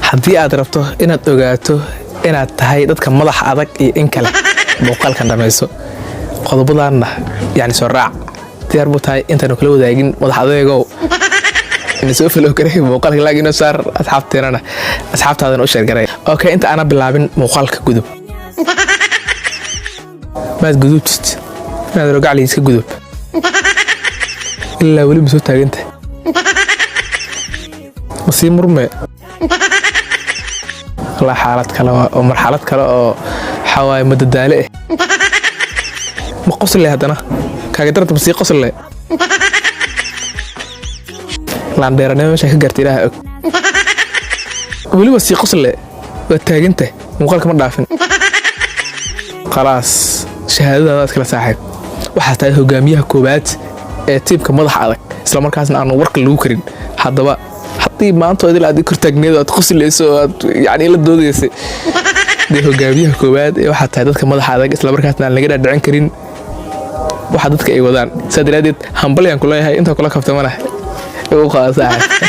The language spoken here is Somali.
Haddii aad rabto inaad ogaato inaad tahay dadka madaxa adag iyo in kale, muuqaalkan dhamayso, qodobadanna yani soo raac. Diyaar buu tahay intaanu kala wadaagin madax adeegow. Soo follow garay muuqaalka, like inoo saar, asxaabteenana asxaabtaadana u share garay. Okay, inta aana bilaabin muuqaalka, gudub maad gudubtid inaad rogacli iska gudub ilaa weli ma soo taaganta, ma sii murme. Walaa xaalad kale oo marxalad kale oo waxaa waaye madadaale ah. Ma qosle haddana kaaga darta, ma sii qosle. Laandheeranimo meesha ka gaarta Ilaaha og. Weli waa sii qosle, waa taaganta, muuqaalka ma dhaafin. Khalaas, shahaadadaada iskala saaxiib. Waxaa tahay hogaamiyaha koowaad ee tiimka madaxa adag, isla markaasna aanu warka lagu karin. Haddaba haddii maanta idil aad kor taagneed, aad qoslayso oo aad yani la doodaysay, dee hogaamiyaha koowaad ee waxaa tahay dadka madaxa adag, isla markaasna aan laga dhaadhicin karin waxa dadka ay wadaan. Saa daraadeed hambalyaan ku leeyahay. Intaa kula kaftamana igu qaada saaxiib.